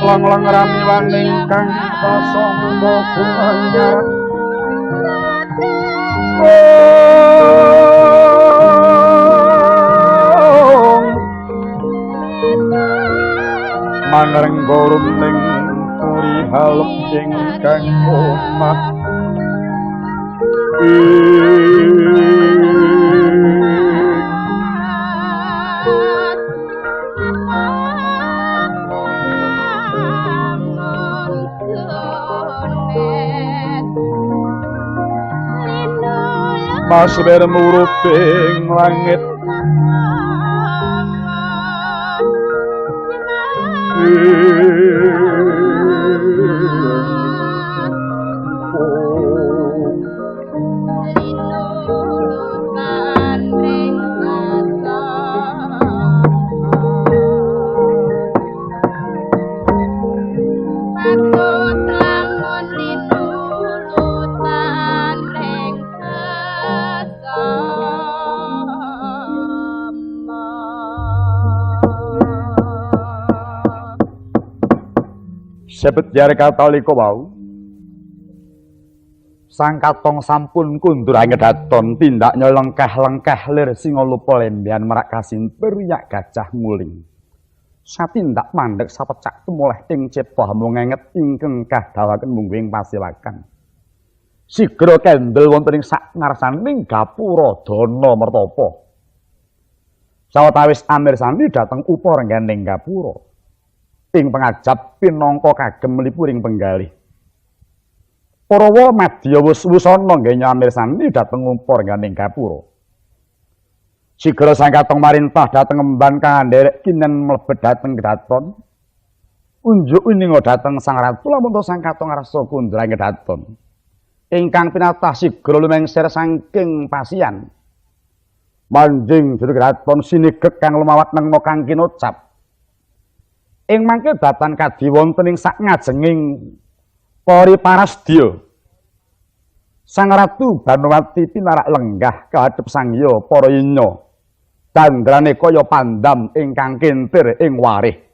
Lang-lang ramiwaning kang sasangka kumanyar. Manrengga rumning puri halep ingkang omah. Mas bermuruping langit Sebet jare katalika wau Sang Katong sampun kundur angedaton tindak nyelengkeh-lengkeh lir singalupa lembean merak kasintir yak gajah muling. Satindak mandhek sapecak tumoleh ing cepah mung ngenget ingkang kadawaken mungguing pasiwakan. Sigra kendel wonten ing sak ngarsaning gapura dana mertapa. Sawetawis amirsani dhateng upa rengganing gapura. Ing pangajap pinangka kagem lipuring penggalih. Parawa madya wusana nggenya amirsani dhateng upa rengganing gapura. Sigra Sang Katong marintah dhateng emban kang nderek kinen mlebet dhateng kedaton. Unjuk uninga dhateng Sang Ratu lamun to Sang Katong ngarsa kundra kedaton. Ingkang pinatah sigra lumengser saking pasian. Manjing jero kedaton sinigek kang lumawat nengna kang kinocap. Ing mangke datan kadi wonten ing sak ngajenging Pori Parasdya. Sang Ratu Banowati pinarak lenggah kahadhep Sang Hyang para inya. Dandrane kaya pandam ingkang kintir ing warih.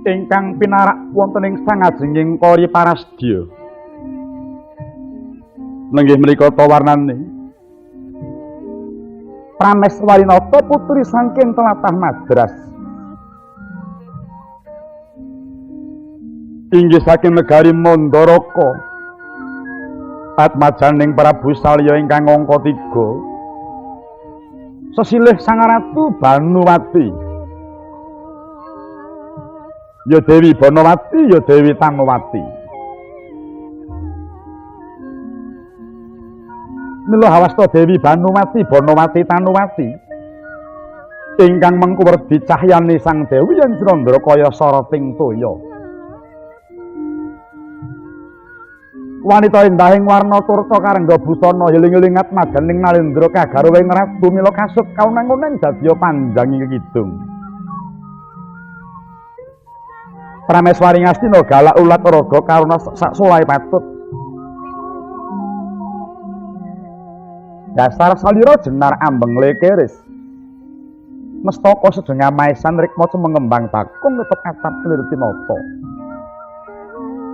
Ingkang pinarak wonten ing sangajenging Kori Parasdya. Nenggih menika ta warnane Prameswarinata putri saking tlatah Madras. Inggih saking negari Mandaraka. Atmajaning Prabu Salya ingkang angka 3. Sesilih Sang Ratu Banuwati. Ya Dewi Banowati, ya Dewi Tanowati. Mila hawasta Dewi Banuwati, Banowati, Tanowati ingkang mengku werdi cahyane Sang Dewi yen Candra kaya soroting toya. Wanita endahing warna turta karengga busana eling-eling atmajaning Nalendra kagarwing ratu mila kasut kaunang-unang dadiya panjang ing kidung. Prameswari Ngastina galak ulat raga karuna sak solahe patut. Dasar salira jenar ambeng lekeris. Mestaka sedeng maesan rikma mengembang bakung tetep atap lir tinata.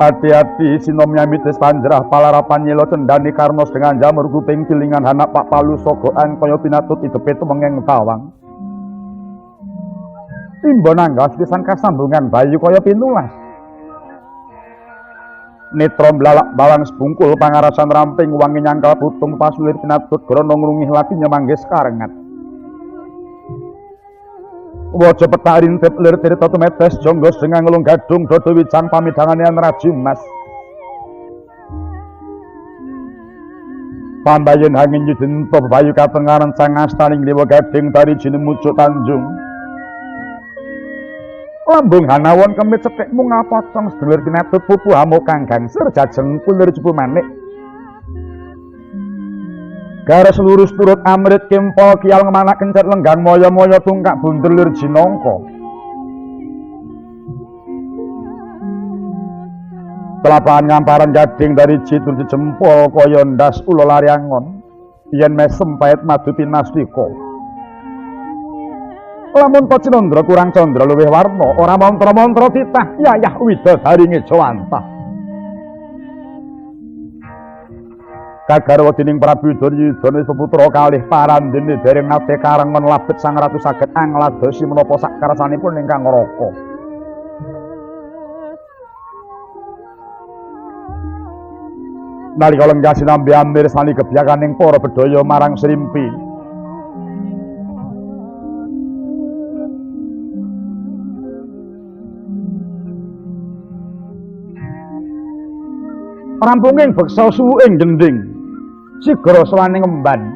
Ati-ati sinom nyamitis panjerah palarapan nyela cendani karna dengan jamur kuping cilingan hanak pak palu sogoan kaya pinatut idepe tumengeng tawang. Timba nanggas pisan kasambungan bayu kaya pinulas. Netra mblalak bawang sebungkul pangarasan ramping wangi nyangkal putung pasulir pinatut grono ngrungih lati nyemanggis karengat. Waja petak rintip lir tirta tumetes jangga sengang ngelung gadung dodo wijang pamidhangane raji mas. Pambayen hangin yudenta bayu katengaran sang astaning dewa gading tari jinemucuk tanjung. Lambung hanawon kemit cethik mungal pocong sedulur kinatut pupu hamo kang gangsir jajeng kulir cupu manik. Garis lurus turut amrit kempol kial ngemanak kencet lenggang moyo-moyo tungkak bunder lir jinangka. Telapahan ngamparan gading dari jitur jempol kaya ndas ula lariangon yen mesem pait madu pinastika. Lamun ta Cinandra kurang candra luwih warna ora mantra-mantra titah yayah widodari ngejawantah. Kagarwa dening Prabu Duryudana putra kalih parandene dereng nate karengon labet Sang Ratu saged angladosi menapa sakarsanipun ingkang raka. Nalika lenggah sinambi amirsani gebyakaning para bedhaya marang Srimpi. Rampunging beksa suwuking gendhing sigra sawaning emban.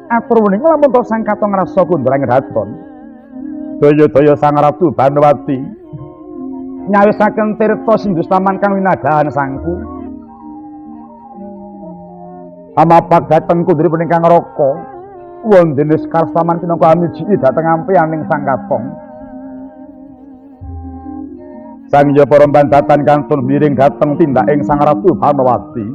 Atur wening lamun ta Sang Katong rasa kundurang raton. Daya-daya Sang Ratu Banowati nyawisaken tirta sindustaman kang winadahan sangku. Amapak dhateng kunduripun ingkang raka wondene Skarstaman pinangka amiji dhateng ampiyaning Sang Katong. Sang ya para bandatan kantun miring dhateng tindaking Sang Ratu Banowati.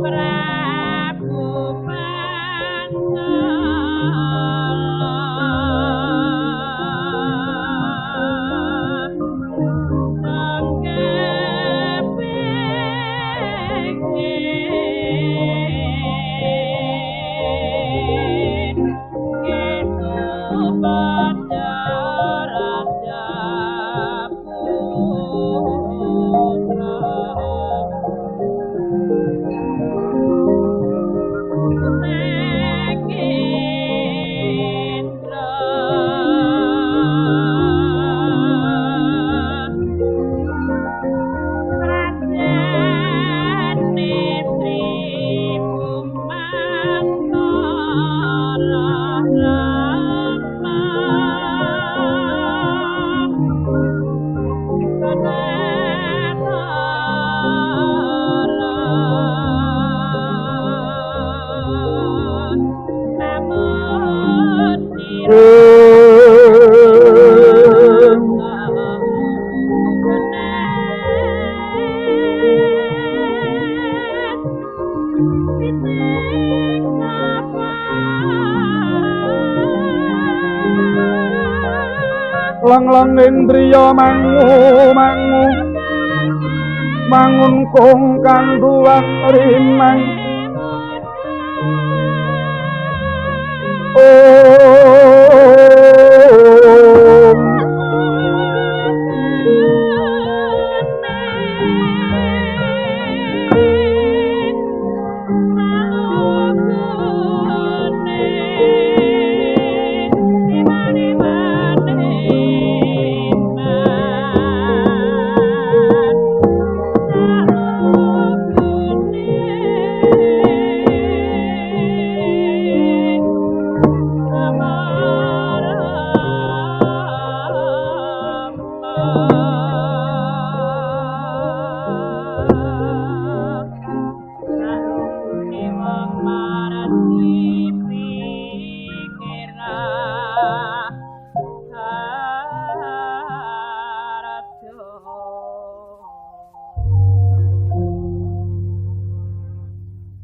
Prabu Pancala. Lang-lang indriya mangu mangu mangun kong kanduwan rimang. Om.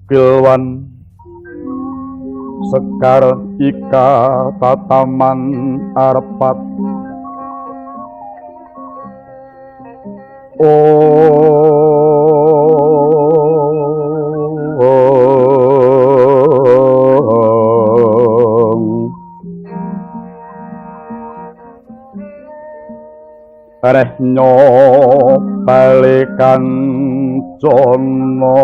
Kilwan sekar ika tataman arpat. Om. Rehnyo balikan jono.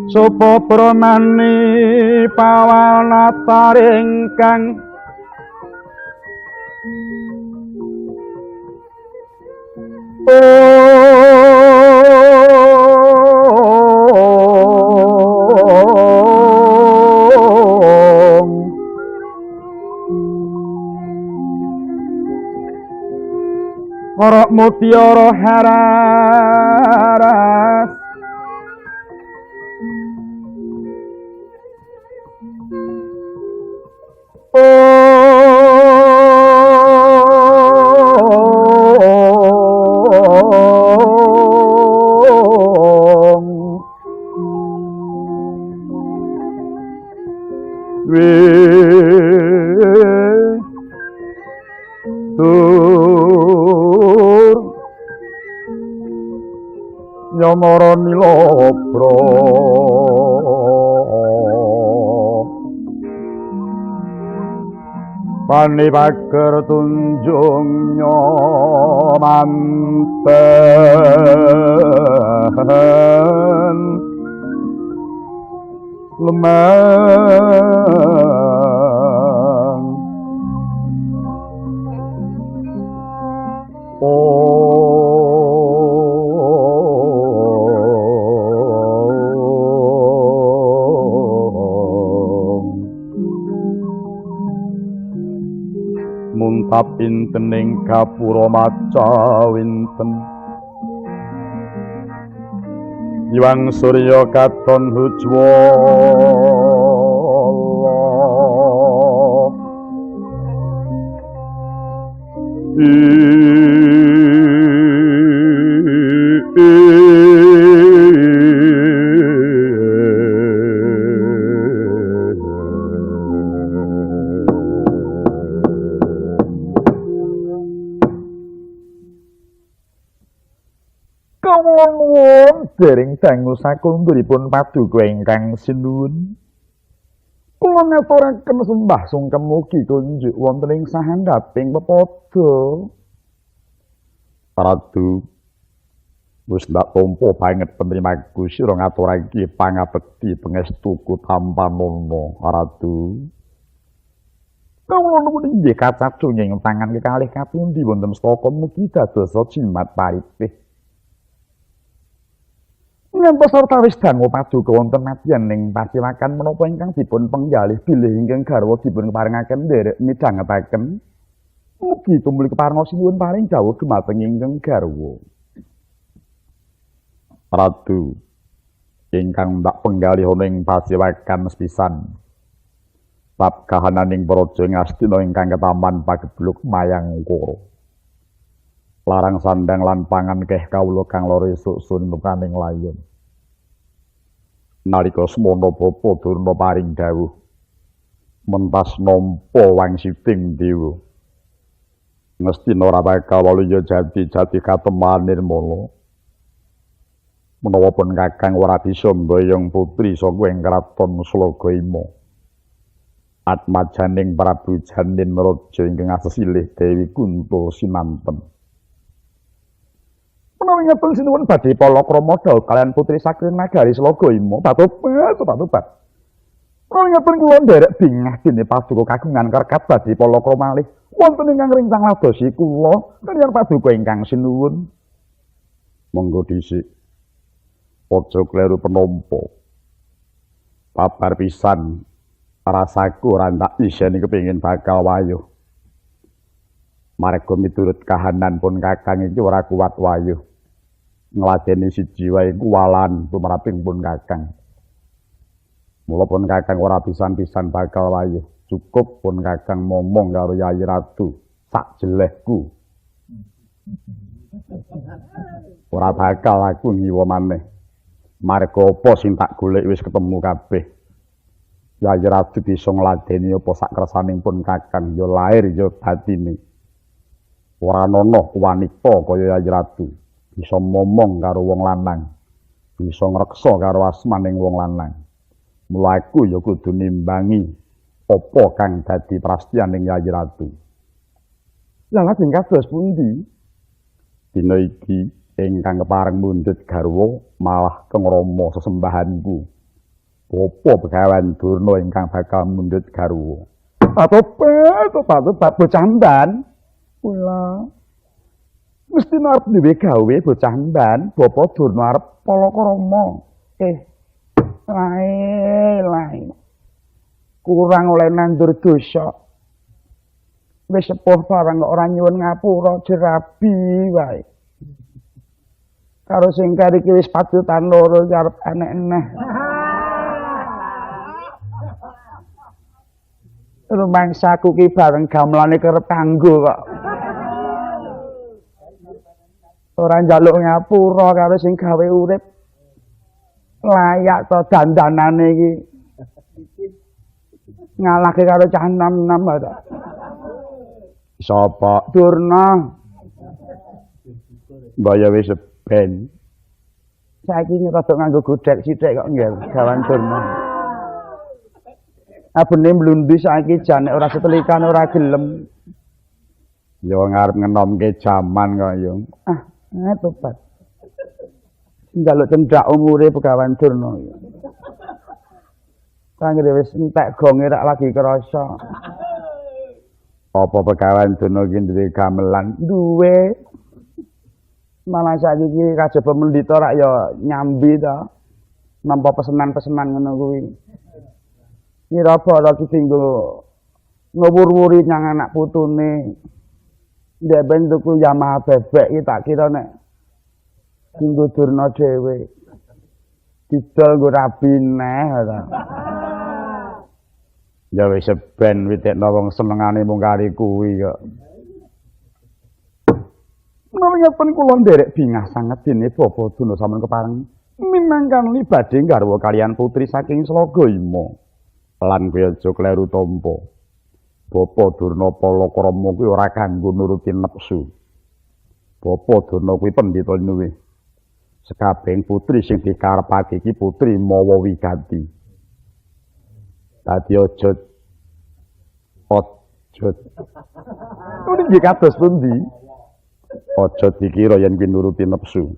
Sopo pramani pawanataring kang Om. Ora mutiara hararas. Om. Tur nyamara nilabra pani pager tunjung nyomanten lemang. Om. Muntap intening gapura maca winten Iwang surya katon hujwala. Kawula nuwun dereng dangu sakunduripun paduka ingkang sinuwun. Kula ngaturaken sembah sungkem mugi kunjuk wonten ing sahandhaping pepada. Ratu wis ndak tampa banget penerimaku sira ngaturake pangabekti pangestuku tampanana Ratu. Kawula nuwun inggih kacacung ing tangan kekalih kapundi wonten saka mugi dadosa jimat paripih. Ngantos sartawis dangu paduka wonten madyan ing pasiwakan menapa ingkang dipun penggalih bilih ingkang garwa dipun keparengaken nderek midhangetaken. Mugi tumuli keparenga sinuwun paring dawuh dumateng ingkang garwa. Ratu ingkang ndak penggalih ana ing paciwakan sepisan. Bab kahananing praja Ngastina ingkang ketaman pagebluk Mayangkara. Larang sandang lan pangan keh kawula kang loro esuk sun mukaning layon. Nalika semana Bapa Durna paring dawuh mentas nampa wangsiting dewa. Ngastina ora bakal waluya jati-jati kateman nirmala. Menawa pun Kakang ora bisa mboyong putri saka ing kraton Slagaima. Atmajaning Prabu Janin Raja ingkang asesilih Dewi Kunto Sinanten. Menawi ngeten sinuwun badhe palakrama dhawuh kaliyan putri saking nagari Slagaima. Batobat, batobat. Menawi ngeten kula nderek bingah dene paduka kagungan kerkat badhe palakrama malih. Wonten ingkang rencang ladosi kula kaliyan paduka ingkang sinuwun. Monggo dhisik. Aja kleru penampa. Babar pisan rasaku ora ndak iseni kepengin bakal wayuh. Marga miturut kahanan pun Kakang iki ora kuat wayuh. Ngladeni siji wae kuwalan tumraping pun Kakang. Mula pun Kakang ora pisan-pisan bakal wayuh. Cukup pun Kakang momong karo Yayi Ratu sak jelehku. Ora bakal aku ngiwa maneh. Marga apa sing tak golek wis ketemu kabeh. Yayi Ratu bisa ngladeni apa sak kersaning pun Kakang ya lair ya batine. Ora ana wanita kaya Yayi Ratu bisa momong karo wong lanang, bisa ngreksa karo asmaning wong lanang. Mula aku ya kudu nimbangi apa kang dadi prastianing Yayi Ratu. Lah lajeng kados pundi? Dina iki ingkang kepareng mundhut garwa malah kengrama sesembahanku. Bapa Begawan Durna ingkang bakal mundhut garwa. Patobat, patobat bocah mban. Kula mesti arep duwe gawe bocah mban, Bapa Durna arep palakrama. Lae, lae. Kurang oleh nandur dosa. Wis sepuh barang kok ora nyuwun ngapura jerabi wae. Karo sing kari iki wis padutan loro arep enek-enek. Rumangsaku ki bareng gamelane kerep kanggo kok. Ora njaluk ngapura karo sing gawe urip. Layak to dandanane iki. Ngalahke karo cah nom-nom ta. Sapa? Durna. Mbaya wis ben. Saiki rada nganggo godhek sithik kok nggih, gawan Durna. Abene mlundhi saiki jane ora setelikan ora gelem. Ya ngarep ngenomke jaman kok ya. Ah, tobat. Njaluk cendhak umure Begawan Durna iki. Kangge wis entek gonge rak lagi krasa. Apa Begawan Durna iki duwe gamelan? Duwe. Malah saiki iki kajaba mendita rak ya nyambi ta. Nampa pesenan-pesenan ngono kuwi. Ngira-bara iki dinggo ngewur-wuri nyang anak putune. Ndek ben tuku Yamaha bebek iki tak kira nek dinggo Durna dhewe. Didol nggo rabi neh ta. Ya wis ben witekno wong senengane mung kari kuwi kok. Menawi pun kula nderek bingah sanget dene Bapa Durna sampun kepareng minangkani badhe garwa kaliyan putri saking Slagaima. Lan kowe aja kleru tampa. Bapa Durna palakrama kuwi ora kanggo nuruti nepsu. Bapa Durna kuwi pendhita luwih. Sekabehing putri sing dikarepake iki putri mawa wigati. Dadi aja aja. Kuwi nggih kados pundi? Aja dikira yen kuwi nuruti nepsu.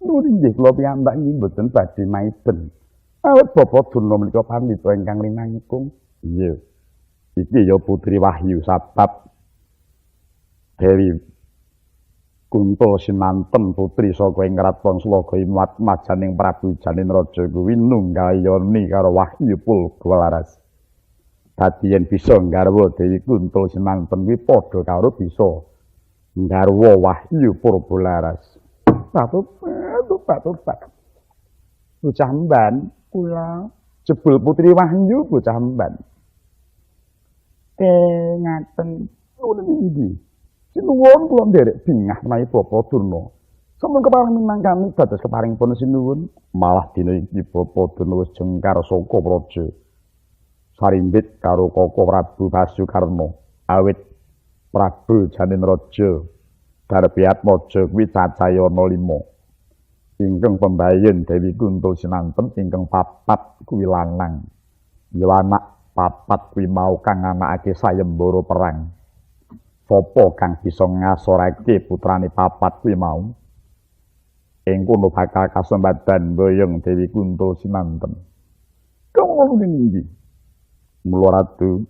Nuwun inggih kula piyambak nggih mboten badhe maiben. Awit Bapa Durna menika pandhita ingkang linangkung. Iya. Iki ya putri Wahyu sabab Dewi Kunto Sinanten putri saka ing kraton Slagaima majaning Prabu Janin Raja kuwi nunggal yoni karo Wahyu Pulgalaras. Dadi yen bisa nggarwa Dewi Kunto Sinanten kuwi padha karo bisa Nggarwa Wahyu Purbalaras. Batu. Bocah mban kula jebul putri Wahyu bocah mban. Ngaten nuwun inggih. Sinuwun kula nderek bingah menawi Bapak Durna. Sampun kepareng minangkani dados keparing pun sinuwun. Malah dina iki Bapak Durna wis jengkar saka praja. Sarimbit karo Koko Prabu Basukarna. Awit Prabu Janin Raja Darbiatmaja kuwi cacahe ana 5. Ingkang pembayun Dewi Kunto Sinanten ingkang 4 kuwi lanang. Ya anak 4 kuwi mau kang anakake sayembara perang. Sapa kang bisa ngasorake putrane 4 kuwi mau? Ing kono bakal kasembadan boyong Dewi Kunto Sinanten. Kang ngono niki. Mula ratu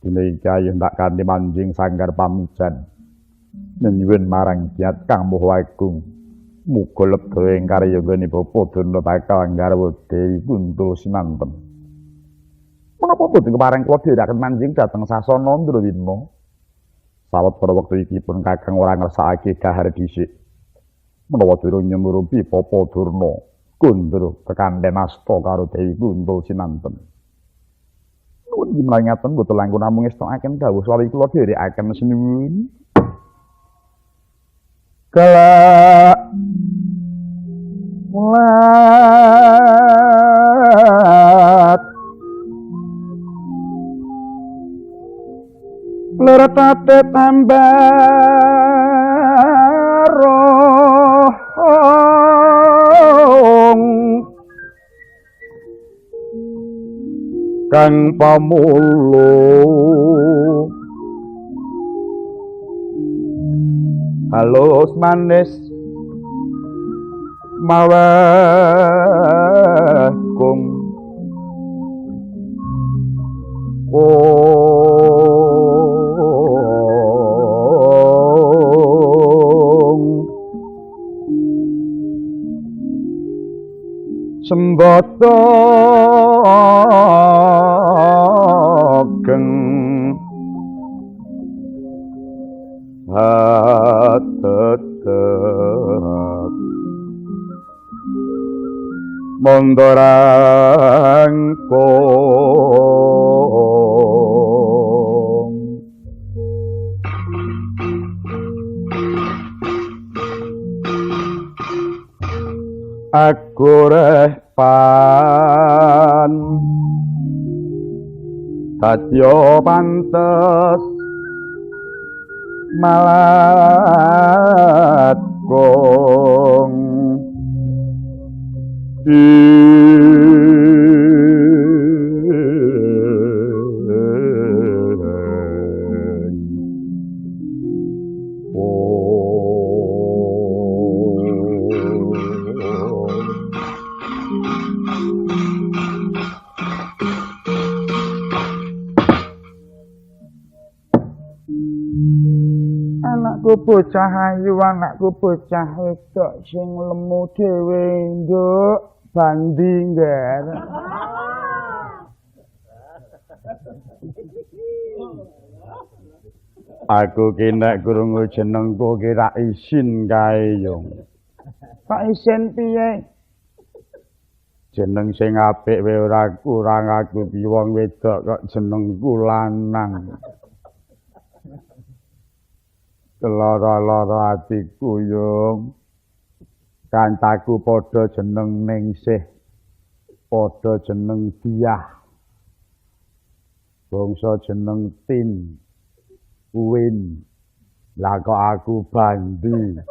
dina iki ayo ndak kanthi manjing sanggar pamujan. Nyuwun marang Giat Kang Maha Agung. Muga lega ing karyane Bapak Durna bakal nggarwa Dewi Kunto Sinanten. Menapa boten kepareng kula dherekaken manjing dhateng sasana Ndrawina? Sawetara wektu iki pun Kakang ora ngersakake dhahar dhisik. Menawa durung nyemurupi Bapak Durna kundur kekanten asta karo Dewi Kunto Sinanten. Nuwun menawi ngaten boten langkung namung ngestokaken dawuh sawi kula dherekaken sinuwun. Kelak lat leretate tambah rohong kang pamulu halus manis maweh kung kung sembata geng hatetet mondorangkung agoreh pan dadya pantes malat gong Anakku bocah ayu, anakku bocah wedok sing lemu dhewe, nduk, bandi ngger. Aku ki nek krungu jenengku ki rak isin kae, Yung. Kok isin piye? Jeneng sing apik wae ora kurang aku ki wong wedok kok jenengku lanang. Lara-lara atiku, Yung. Kancaku padha jeneng Ningsih, padha jeneng Diah, bangsa jeneng Tin, Win. Lah kok aku Bandi.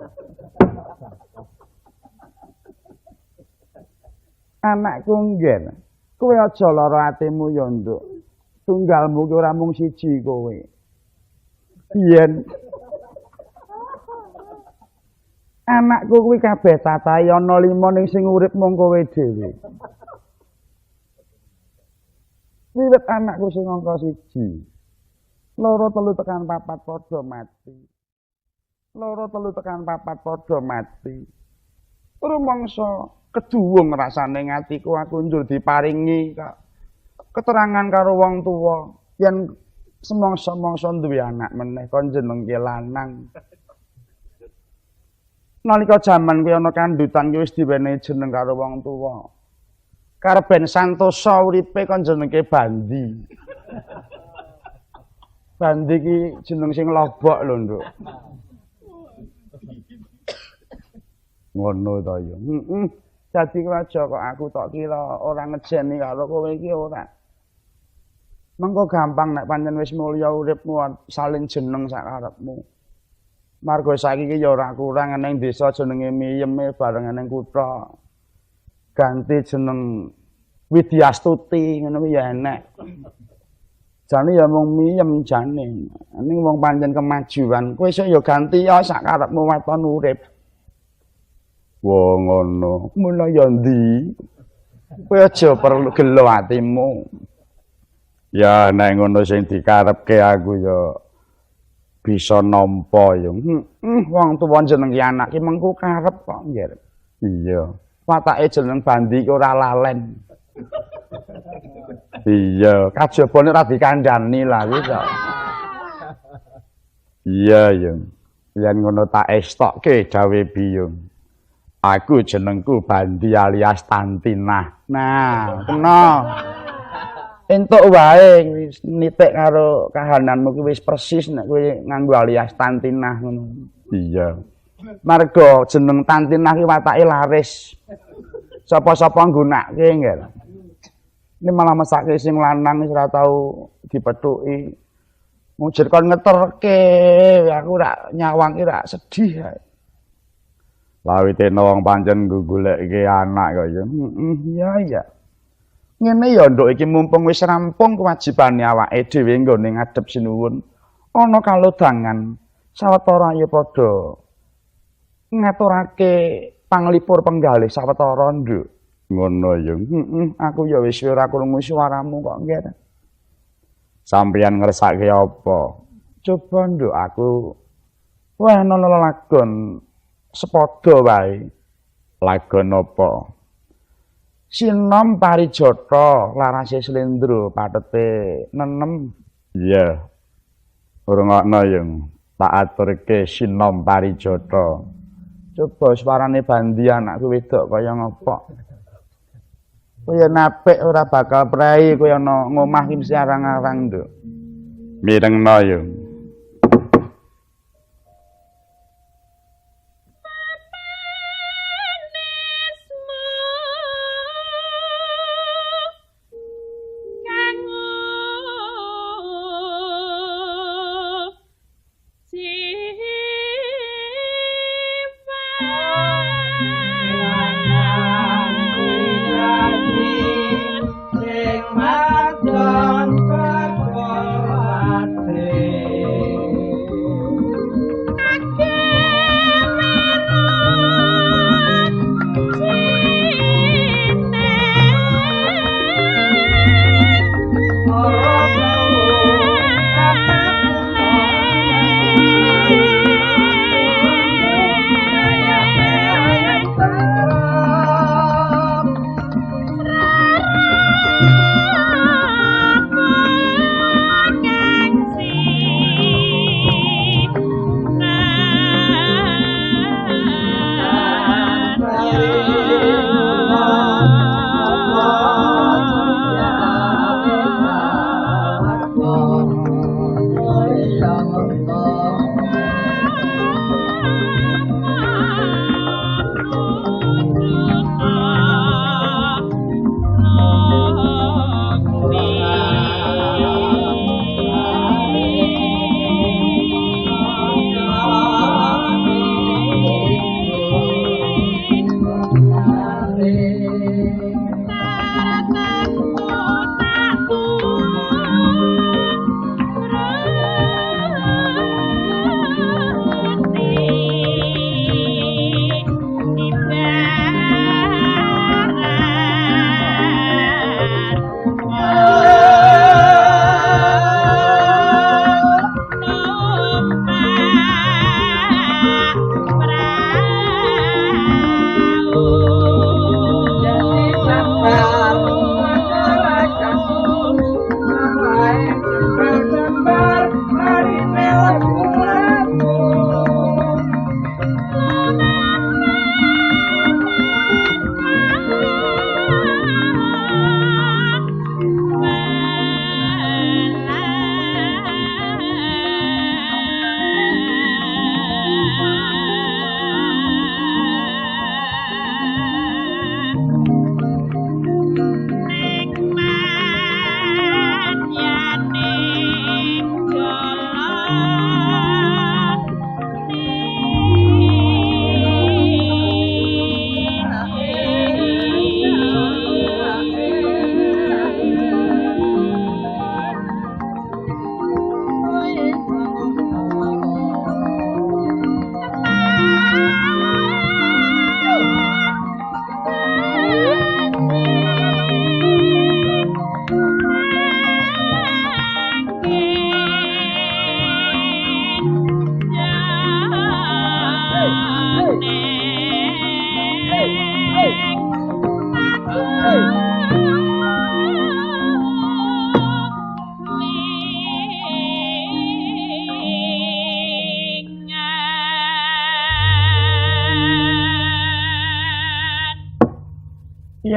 Anakku nggen, kowe aja lara atimu ya, Nduk. Tunggalmu ki ora mung siji kowe. Biyen anakku kuwi kabeh cacahe ana 5 ning sing urip mung kowe dhewe. Wiwit anakku sing angka 1, 2, 3 tekan 4 padha mati. 2, 3 tekan 4 padha mati. Rumangsa keduwung rasane atiku aku njur diparingi keterangan karo wong tuwa yen Semongso-mongso duwe anak meneh kon jenengke lanang. Nalika jaman kuwi ana kandutan kuwi wis diwenehi jeneng karo wong tuwa. Karep ben santosa uripe kon jenengke Bandi. Bandi ki jeneng sing lobok lho, Nduk. Ngono ta ya. Heeh. Dadi kowe aja kok aku tok kira ora ngejeni karo kowe iki ora. Mengko gampang nek pancen wis mulya uripmu saling jeneng sak karepmu. Marga saiki iki ya ora kurang ning desa jenenge miyeme bareng ning kutha. Ganti jeneng Widyastuti ngono kuwi ya enek. Jane ya mung miyem jane. Ning wong pancen kemajuan, kowe esuk ya ganti ya sak karepmu waton urip. Wah ngono. Mula ya ndi? Kowe aja perlu gelo atimu. Ya nek ngono sing dikarepke aku ya bisa nampa ya. Heeh, wong tuwa jeneng ki anak ki mengko karep kok nggih. Iya. Watake jeneng Bandi ki ora lalen. Iya, kajabane ora dikandhani lah kuwi kok. Iya, ya. Yen ngono tak estokke dawuhe biyung. Aku jenengku Bandi alias Tantinah. Nah, kena. Entuk wae wis nitik karo kahananmu ki wis persis nek kowe nganggo alias Tantinah ngono. Iya. Marga jeneng Tantinah ki watake laris. Sapa-sapa nggunakake nggih. Ini malah mesake sing lanang wis ora tau dipethuki. Mujur kon ngeterke, aku rak nyawang ki rak sedih. Lawitene wong pancen goleke anak kok ya. Heeh, iya iya. Ngene ya nduk iki mumpung wis rampung kewajibane awake dhewe nggone ngadhep sinuwun. Ana kalodangan sawetara ayo padha ngaturake panglipur penggalih sawetara nduk. Ngono ya. Heeh, aku ya wis ora krungu suaramu kok nggih. Sampeyan ngersake apa? Coba nduk aku wah ana lelagon sepadha wae. Lagon apa? Sinom Parijata larase slendro patete nenem. Iya. Rungokno yung tak aturke Sinom Parijata. Coba suarane Bandi anakku wedok kaya ngopo. Kowe ya napik ora bakal prei kowe ana ngomah iki mesti arang-arang nduk. Mirengno yung. Numpak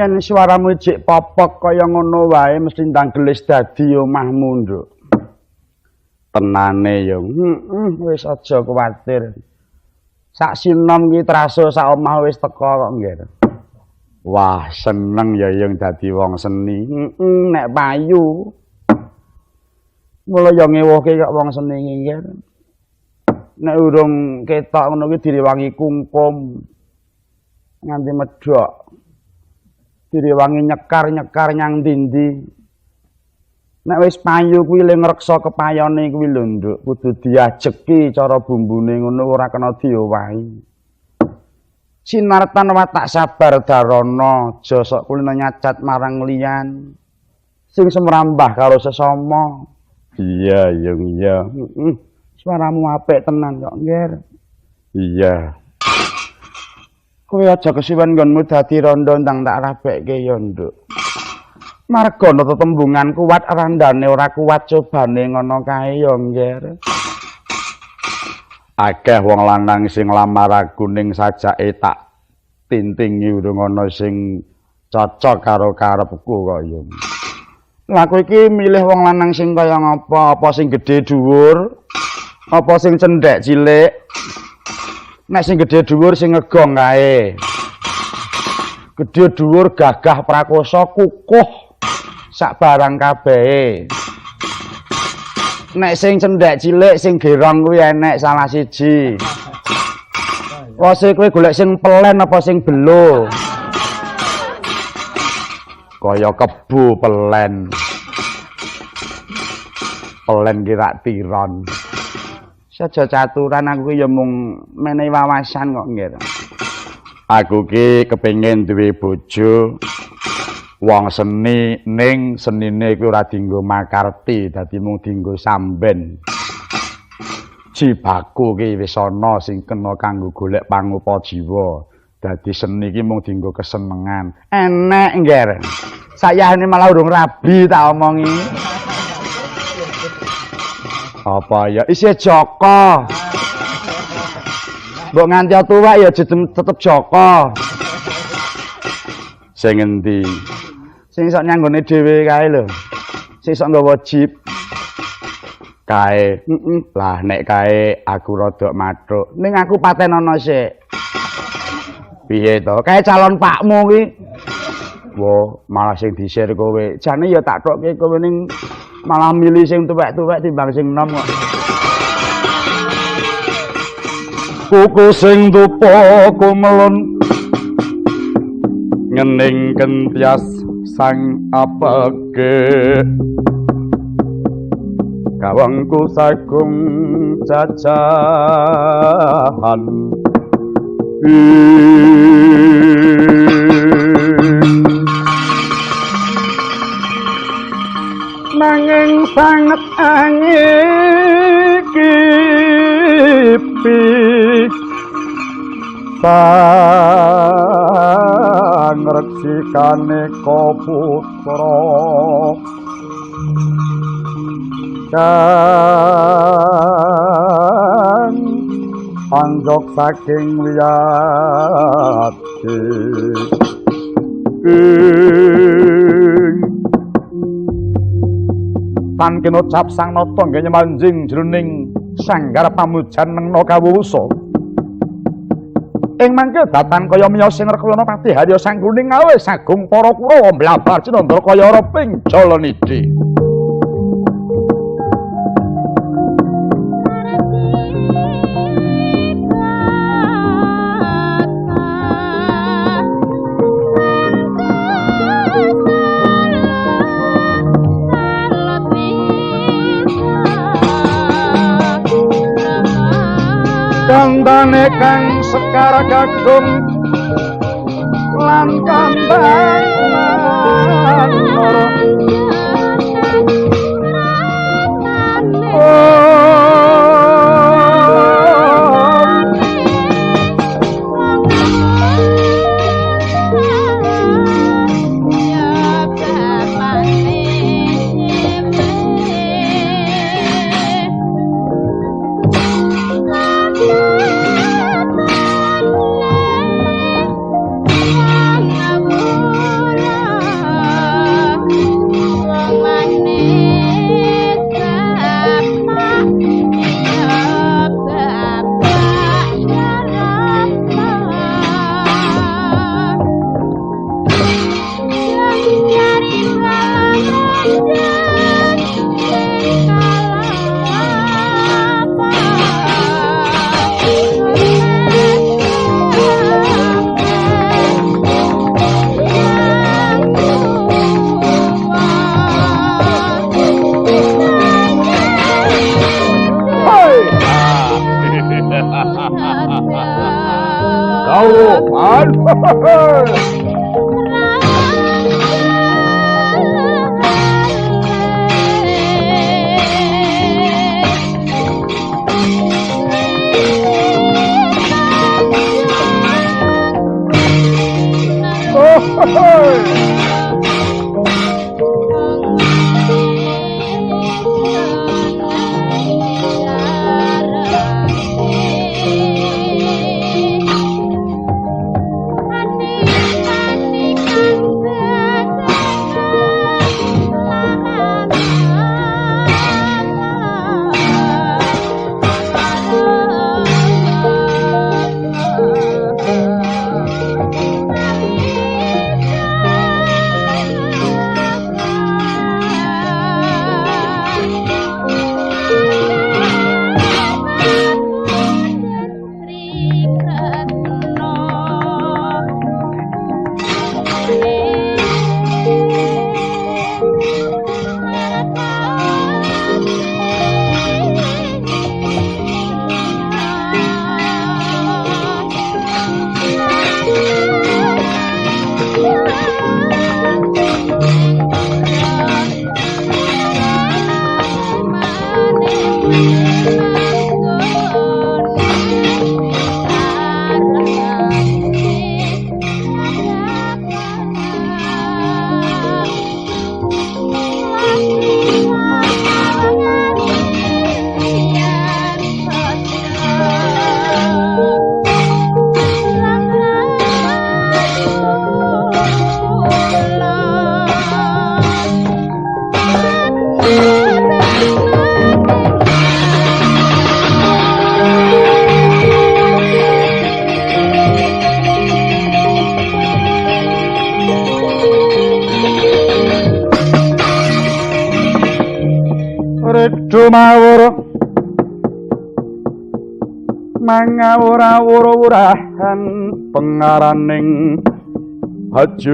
Yen suaramu jek popok kaya ngono wae mesti ndang gelis dadi omahmu, Nduk. Tenane ya. Heeh, wis aja kuwatir. Sak sinom ki traso sak omah wis teka kok, nggih. Wah, seneng ya yang dadi wong seni. Heeh, nek payu. Mula ya ngewuhke kok wong seni nggih. Nek urung ketok ngono ki direwangi kungkum nganti medhok. Direwangi nyekar-nyekar nyang ndi-ndi. Nek wis payu kuwi le ngreksa kepayone kuwi lho, Nduk, kudu diajeki cara bumbune ngono ora kena diowahi. Sinartan watak sabar darana, aja sok kulino nyacat marang liyan. Sing semrambah karo sesama. Iya, yung iya. Heeh. Suaramu apik tenan kok, Ngger. Iya. Kowe aja kesuwen nggonmu dadi rondo ndang tak rabekke ya, Nduk. Marga ana tetembungan kuat randane ora kuat cobane ngono kae ya, Ngger. Akeh wong lanang sing nglamar aku ning sajake tak tintingi urung ana sing cocok karo karepku kok ya. Lah kowe iki milih wong lanang sing kaya ngapa? Apa sing gedhe dhuwur? Apa sing cendhek cilik? Nek sing gedhe dhuwur sing ngegong kae. Gedhe dhuwur gagah prakosa kukuh sak barang kabehe. Nek sing cendhek cilik sing gerong kuwi enek salah siji. Wase kowe golek sing pelen apa sing belo? Kaya kebo pelen. Pelen ki rak tiron. Saja caturan aku ki ya mung menehi wawasan kok, nggih. Aku ki kepengin duwe bojo wong seni ning senine kuwi ora dienggo makarti, dadi mung dienggo samben. Jibaku ki wis ana sing kena kanggo golek pangupa jiwa. Dadi seni ki mung dienggo kesenengan. Enek, Ngger. Sayane malah urung rabi tak omongi. Apa ya isih Joko. Mbok nganti tuwek ya tetep Joko. Sing endi? Sing sok nyanggone dhewe kae lho. Sing sok nggawa jeep. Kae, heeh. Lah nek kae aku rada mathuk. Ning aku paten ana sik. Piye to? Kae calon pakmu ki. Wah, malah sing disir kowe. Jane ya tak thokke kowe ning malah milih sing tuwek-tuwek timbang sing enom kok. Kuku sing dupa kumelun ngening kentias sang apeke kawangku sagung cacahan. Nanging sanget angikipi pangreksikane putra kang anjok saking wiyati. Tan kinocap sang nata nggih manjing jroning sanggar pamujan nengna kawuwusa. Ing mangke datan kaya miyos sing Rekulana Pati Harya Sangkruning awe sagung para Kurawa mlabar cinandra kaya reping Jalanidhi. Kandhane kang sekar kakung lan kambang manur. Dawuh man. Mawur mangawur-awur-wurahan pengaraning hajurit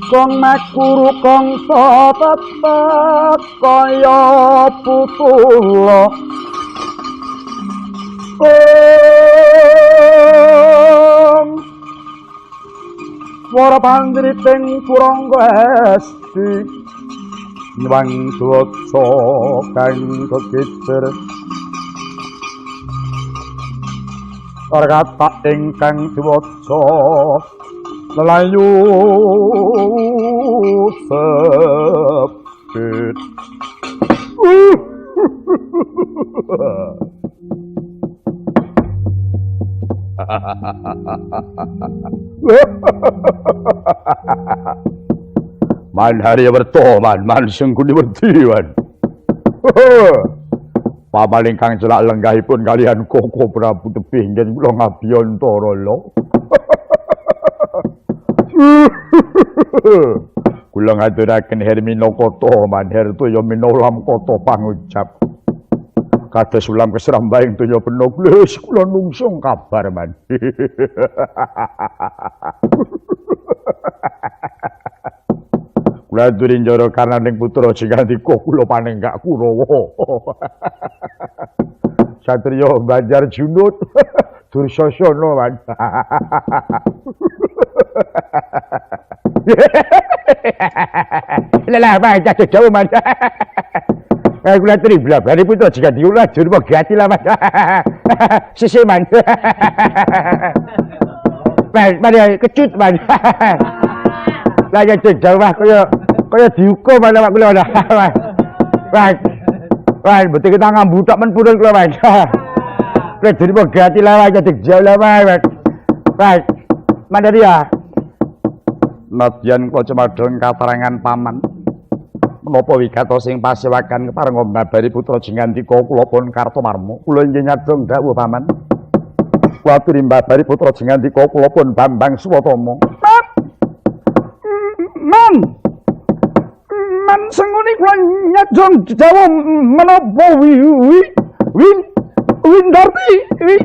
kong makuru kong tetep kaya putula. Para pandriting Kurangga esti nyuwang dwaca kang kekicer kata ingkang diwaca lelayu sepit. Man hari werto man man sengkuni werti man. Paman ingkang celak lenggahipun kalihan Koko Prabu tebih ngen kula ngabiyantara lho. Kula ngaturaken Hermina kota man hertoya minolam kota pangucap. Kados ulam keserambaing donya peno wis kula nungsung kabar man. Kula aturi njara karnaning putra Jingandika kula panenggak Kurawa. Satriya Banjar Junut Dursasana man. Lah lah jatuh jauh man. Kula aturi blabane putra Jingandika kula ajur gati lah man. Sisih man. Man, man kecut man. Lah ya jauh kaya kaya dihukum man awak kula. Wah. Wah, mboten kita ngambu tok men purun kula man. Kula diri gati lah ya jauh lah man. Wah. Mandari ya. Nadyan kula cemadhong katerangan paman. Menapa wigatos sing pasewakan kepareng mbabari putra Jingandika kula pun Kartomarma. Kula inggih nyadong dawuh paman. Kula aturi mbabari putra Jingandika kula pun Bambang Suwatama. Man. Man senguni kula nyadong dawuh menapa wi Windarti wi.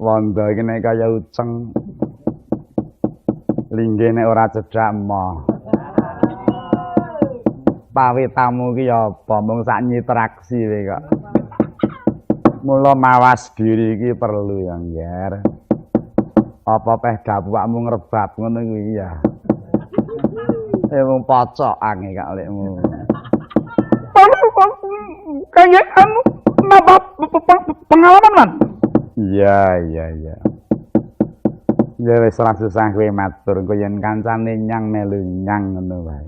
Wanda iki nek kaya uceng. Linggih nek ora cedhak moh. Pawitamu ki ya apa mung sak nyitraksi kowe kok. Mula mawas diri iki perlu ya, Ngger. Apa peh dapukmu ngrebab ngono kuwi ya. Mung pocokan kok lekmu. Kangge anu napa pengalaman, Man? Iya, iya, iya. Ya wis ora susah kowe matur, engko yen kancane nyang melu nyang ngono wae.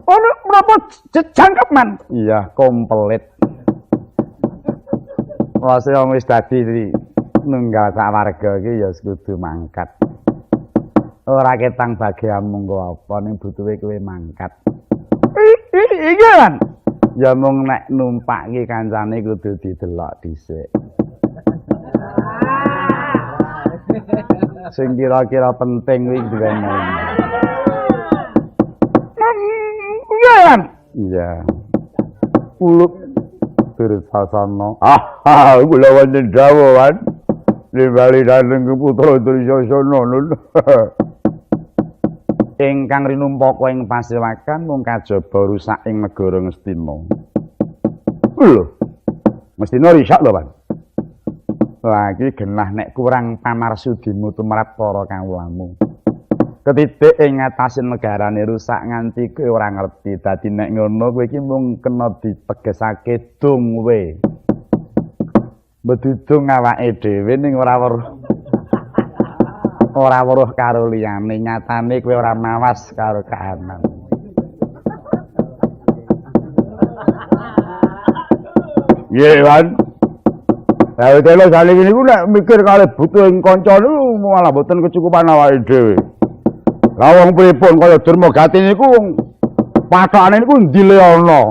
Ono menapa jangkep, Man? Iya, komplit. Wase wong wis dadi nunggal sak warga iki ya kudu mangkat. Ora ketang bagianmu nggo apa ning butuhe kowe mangkat. Iya, Man. Ya mung nek numpak ki kancane kudu didelok dhisik. Sing kira-kira penting kuwi diwenehi. Iya, Man. Iya. Ulup Dursasana. Ah, kula wonten dawuh, Man. Nimbali dhateng putra Dursasana. Ingkang rinumpaka ing pasewakan mung kajaba rusak ing negara Ngastina. Lho. Ngastina rusak lho, Pan. Lah iki genah nek kurang pamarsudimu tumrap para kawulamu. Ketitik ing ngatasé negarane rusak nganti kowe ora ngerti. Dadi nek ngono kowe iki mung kena ditegesake dung we. Bedudung awake dhewe ning ora weruh. Ora weruh karo liyane, nyatane kowe ora mawas karo kahanan. Nggih, Wan. Lah telo saling niku nek mikir kalih butuh ing kanca niku malah mboten kecukupan awake dhewe. Lah wong pripun kaya Durmagati niku wong pathokane niku ndile ana.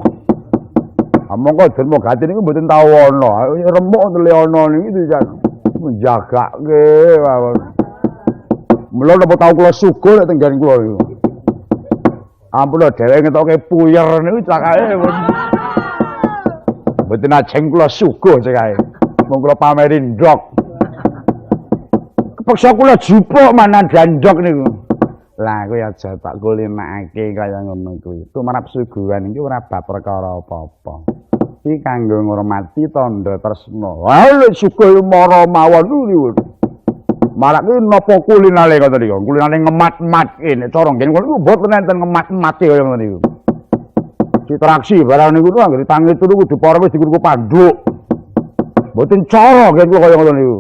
Mongko Durmagati niku mboten tau ana. Remuk ndile ana niku jan njagake mawon. Mula napa tau kula suguh nek tenggen kula niku. Ampun dheweke ngetoke puyer niku cakake pun. Mboten ajeng kula suguh cekake. Mung kula pameri ndok. Kepeksa kula jupuk manan ndok niku. Lah kowe aja tak kulinakake kaya ngono kuwi. Tumrap suguhan iki ora bab perkara apa-apa. Iki kanggo ngurmati tandha tresna. Wah lek suguh mara mawon niku. Marak kuwi napa kulinale ngoten niku. Kulinale ngemat-matke nek cara nggen kula niku mboten enten ngemat-matke kaya ngoten niku. Citraksi barang niku anggere tangi turu kudu para wis dikuku panduk. Mboten cara nggen kula kaya ngoten niku.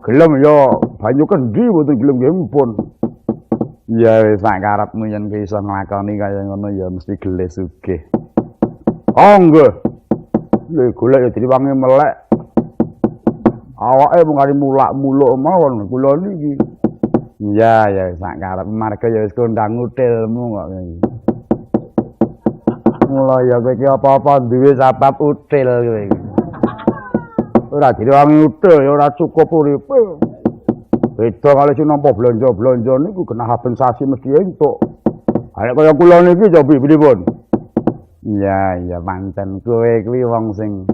Gelem ya banyu kendi mboten gelem nggih mpun. Ya wis sak karepmu yen kowe iso nglakoni kaya ngono ya mesti gelih sugih. Oh nggih. Lha golek ya diwangi melek. Awake mung kari mulak-muluk mawon kula niki. Iya ya sak karep marga ya wis kondang utilmu kok. Mula ya kowe iki apa-apa duwe sebab util kowe iki. Ora diwangi util ya ora cukup uripe. Beda kali sing nampa blonjo-blonjo niku genah kompensasi mesti entuk. Ha nek kaya kula niki cobi pripun? Iya iya pancen kowe kuwi wong sing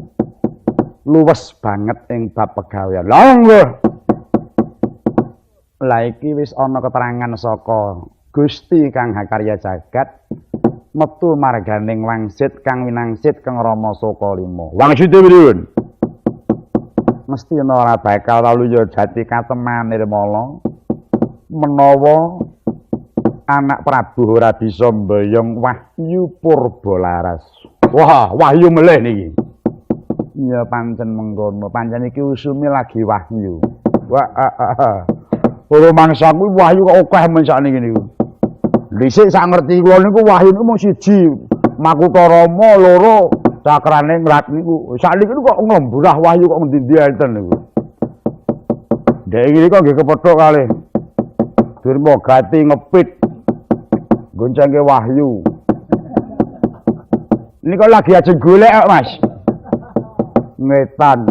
luwes banget ing bab pegawean. Lah nggih. Lah iki wis ana keterangan saka Gusti Kang Hakarya Jagat metu marganing wangsit kang winangsit Kang Rama Saka Lima. Wangsite pripun? Mesti ana ora bakal waluya jati kateman Nirmala menawa anak Prabu ora bisa mboyong wahyu Purbalaras. Wah, wahyu melih niki. Ya pancen mengkono, pancen iki usume lagi wahyu. Wah, Para mangsa kuwi wahyu kok akeh men sakniki niku. Dhisik sak ngerti kula niku wahyu niku mung siji, Makutha Rama loro cakrane ngrat niku. Sakniki niku kok nglemburah wahyu kok ngendi-endi enten niku. Ndek iki kok nggih kepethuk kalih Durmagati ngepit goncengke wahyu. Niku lagi ajeng golek kok, Mas. Ngetan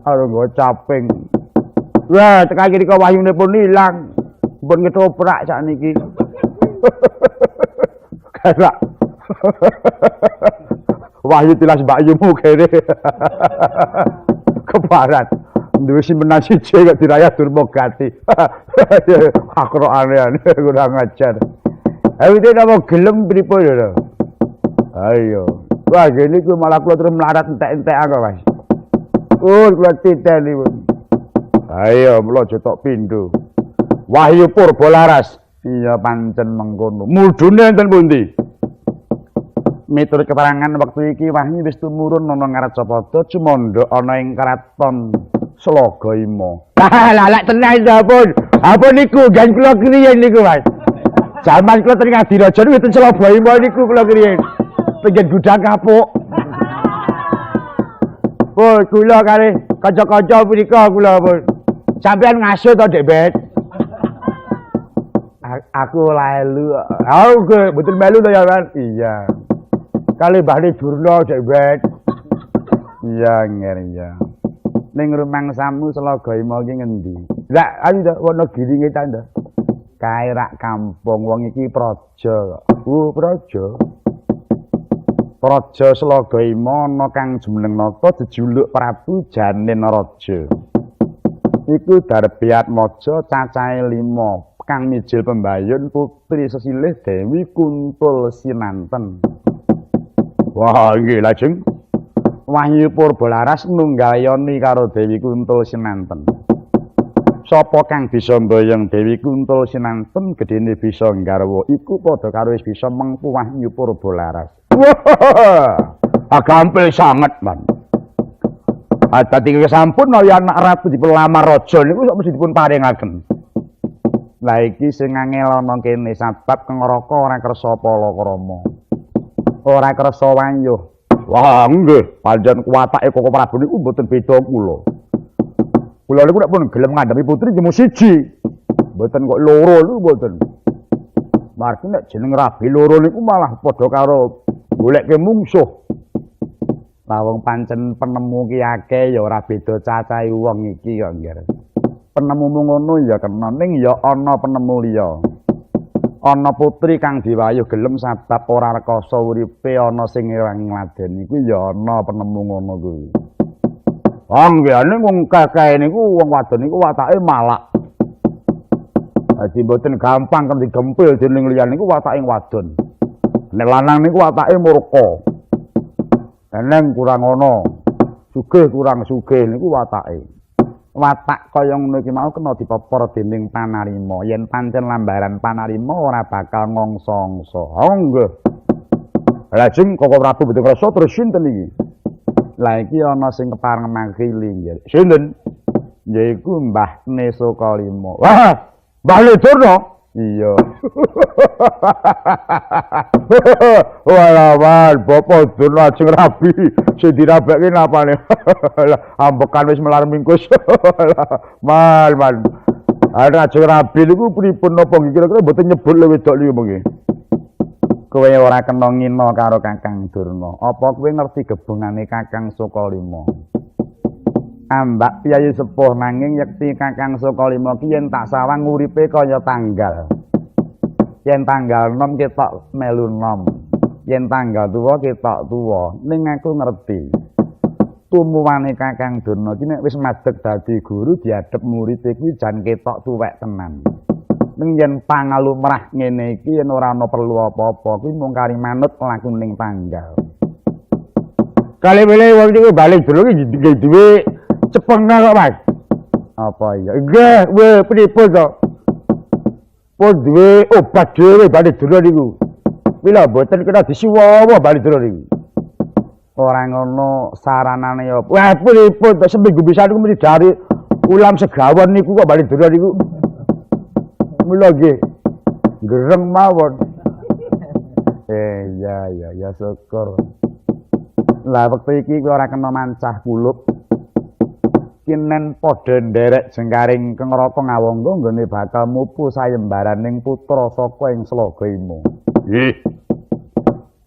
karo nggo caping. Wah, tekan iki kok wahyune pun ilang. Pun ketoprak sakniki. Kayak wahyu tilas mbakyumu kene. Kebarat. Duwe simpenan siji kok dirayah Durmagati. Akro aneh-aneh kurang ajar. Ayo iki napa gelem pripun ya? Ayo. Wah, gini ku malah kula terus melarat entek-entekan kok, Mas. Kula titeni pun. Ayo, mula aja tok pindho. Wahyu Purbalaras. Iya pancen mengkono. Mudune enten pundi? Miturut keterangan wektu iki Wahyu wis tumurun ana Ngarcapada cumandha ana ing kraton Slogohimo. Lah lak tenan sampun. Apa niku gan kula kriyen niku, Mas. Zaman kula teng Ngadiraja niku ten Slogohimo niku kula kriyen. Pinggen gudang kapuk. Oh, kula kalih kanca-kanca punika kula pun. Sampeyan ngasuh to, Dek Bet? Aku lelu. Aku mboten melu to ya, Mas. Iya. Kali Mbah Durna, Dek Bet. Iya, nger iya. Ning rumangsamu Slogohimo iki ngendi? Lah, ayo to Wonogiri ngetan to. Kae rak kampung wong iki praja kok. Oh, praja. Praja Slogohimo ana kang jumeneng nata jejuluk Prabu Janin Raja. Iku Darbiatmaja cacahe 5 kang mijil pembayun putri sesilih Dewi Kuntul Sinanten. Wah, nggih lajeng Wahyu Purbalaras nunggal yoni karo Dewi Kuntul Sinanten. Sapa kang bisa mboyong Dewi Kuntul Sinanten gedene bisa nggarwa iku padha karo wis bisa mengpu Wahyu Purbalaras. Wah, gampil sanget, Man. Dadi sampun kaya anak ratu dipun lamar raja niku sok mesti dipun paringaken. Lah iki sing angel ana kene sabab Kengraka ora kersa palakrama. Ora kersa wayuh. Wah, nggih, pancen kuwatake Koko Prabu niku mboten beda kula. Kula niku nek pun gelem ngandhapi putri nggih mung siji. Mboten kok loro niku mboten. Margi nek jeneng rabi loro niku malah padha karo goleke mungsuh. Lah wong pancen penemu ki akeh ya ora beda cacahe wong iki kok, nggih. Penemu ngono ya kena ning ya ana penemu liya. Ana putri kang diwayuh gelem sabab ora rekoso uripe ana sing ngladeni kuwi ya ana penemu ngono kuwi. Ah nggih, wong kakae niku wong wadon niku watake malak. Dadi mboten gampang kan digempil dening liyan niku watake wadon. Nek lanang niku watake murka. Eneng kurang ana, sugih kurang sugih niku watake. Watak kaya ngono iki mau kena dipepor dening panarima. Yen pancen lambaran panarima ora bakal ngongso-ongso. Oh nggih. Lajeng Koko Prabu mboten kersa terus sinten iki? Lah iki ana sing kepareng makili nggih. Sinten? Yaiku Mbah Nesokalima. Wah, Mbah Durna. Iya. Walah, wan, Bapak Durna ajeng rabi. Sing dirabekke napane? Lah, ambekan wis melar mingkus. Man, man. Ana ajeng rabi niku pripun napa nggih kira-kira mboten nyebut le wedok niku mengki. Kowe ora kena ngina karo Kakang Durna. Apa kowe ngerti gebungane Kakang Sukalima? Ambak piyayi sepuh nanging yekti Kakang Sukalima ki yen tak sawang uripe kaya tanggal. Yen tanggal 6 ketok melu 6. Yen tanggal tuwa ketok tuwa. Ning aku ngerti. Tumuwane Kakang Durna ki nek wis madeg dadi guru diadhep murid kuwi jan ketok tuwek tenan. Ning yen pangalumrah ngene iki yen ora ana perlu apa-apa kuwi mung kari manut lakuning tanggal. Kali-kali wong niku balik dulu ki nggih duwe cepengna kok, Mas. Apa iya? Nggih, weh pripun to? Pun duwe obat dhewe balik dulu niku. Mila mboten kena disuwawa balik dulu niku. Ora ngono saranane apa? Wah, pripun to seminggu pisan niku mesti dari ulam segawon niku kok balik dulu niku. Mula nggih gereng mawon. Iya iya ya syukur. Lah wektu iki kowe ora kena mancah kulup. Kinen padha nderek jengkaring Kengraka ngawangga nggone bakal mupu sayembaraning putra saka ing Slogohimo. Nggih.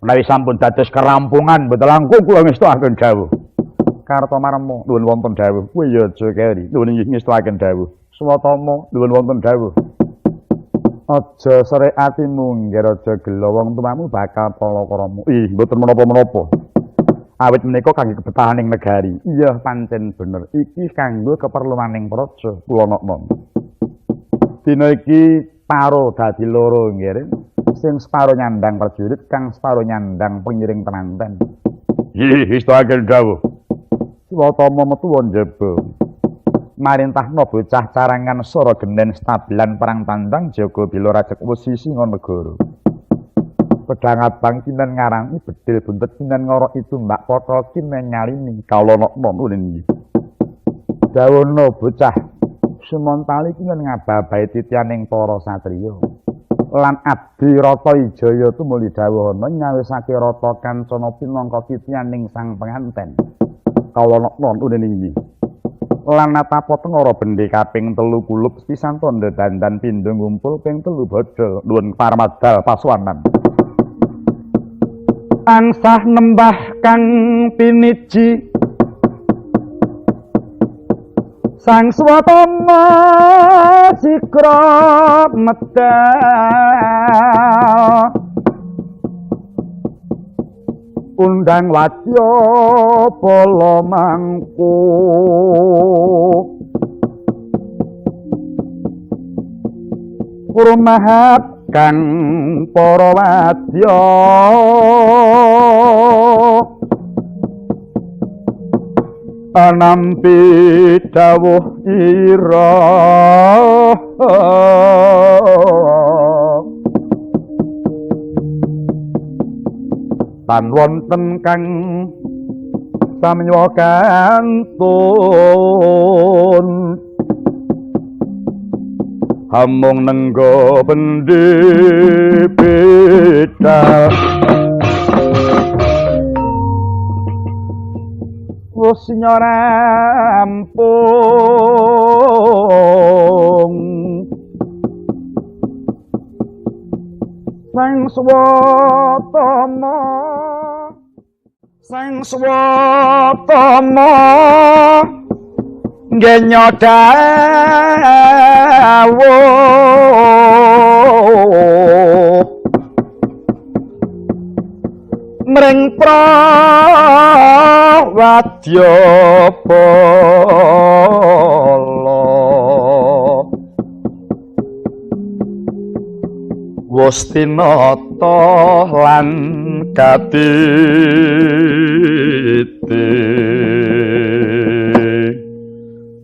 Menawi sampun dados kerampungan mboten langkung kula ngestuaken dawuh. Kartomarma nuwun wonten dawuh. Kowe ya aja keri. Nuwun inggih ngestuaken dawuh. Swatama nuwun wonten dawuh. Aja serik atimu nggih aja gela wong tuamu bakal palakrama. Ih, mboten menapa-menapa. Awit menika kangge kebetahaning negari. Iya, pancen bener. Iki kanggo keperluaning praja. Kula nokno. Dina iki paro dadi loro nggih. Sing separo nyandang prajurit, kang separo nyandang pengiring penganten. Ih, istake dawuh. Swatama metu njaba. Marintahna bocah carangan sora genen stablan perang tandang jaga bila rajek wesi singa negara. Pedang abang kinen ngarangi bedil buntet kinen ngoroki tumbak potol kinen nyalini kawula nulin. Dawono bocah sumontali kinen ngababahi titianing para satriya. Lan abdi Rata Wijaya tumuli dawuhana nyawisake rata kancana pinangka titianing sang penganten. Kawula nulin. Lan natapa tengara bendhe kaping 3 kulup pisan tandha dandan pindho ngumpul ping 3 bodho nuwun parmadal pasuwanan. Tansah nembah kang piniji Sang Swatama sikra medal undang wadya bala mangku rumahat kang para wadya anampi dawuh ira tan wonten kang samya kantun hamung nenggo bendi beda wis rampung Sang Swatama Sang Swatama ngenyo dawuh mring prawadya bala wis tinata lan katiti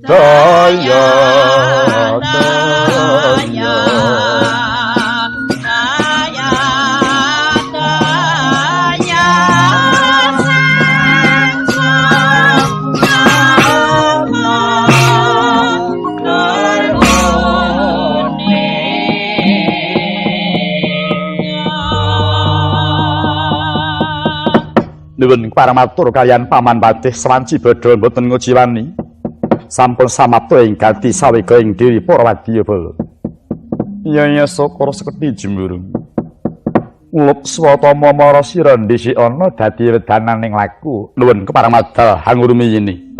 daya daya daya daya Sang Swatama Nuwun paramatur kaliyan Paman Patih swanci badha mboten ngujiwani. Sampun samapta ing gati sawega ing diri para wadyabala. Iya ya syukur sekedhi jemurung. Ulup Swatama mara sira ndhisik ana dadi wedananing laku. Nuwun keparamadal hangurumiyini.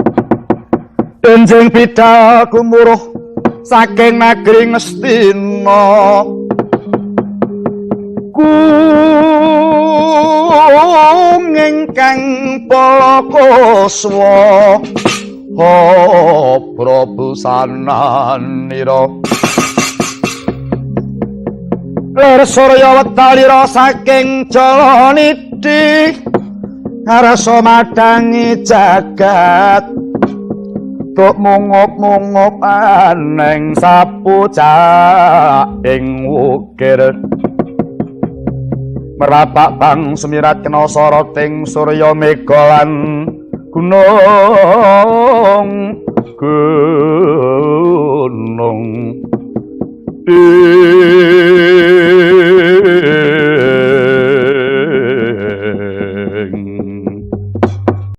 Enjing bidal gumuruh saking nagri Ngastina. Kung ingkang palakaswa prabusananira lir surya wetalira saking Jalanidhi ngarsa madangi jagat tuk mungup-mungup aneng sapu ing wukir merapak bang semirat kena soroting surya mega lan gunung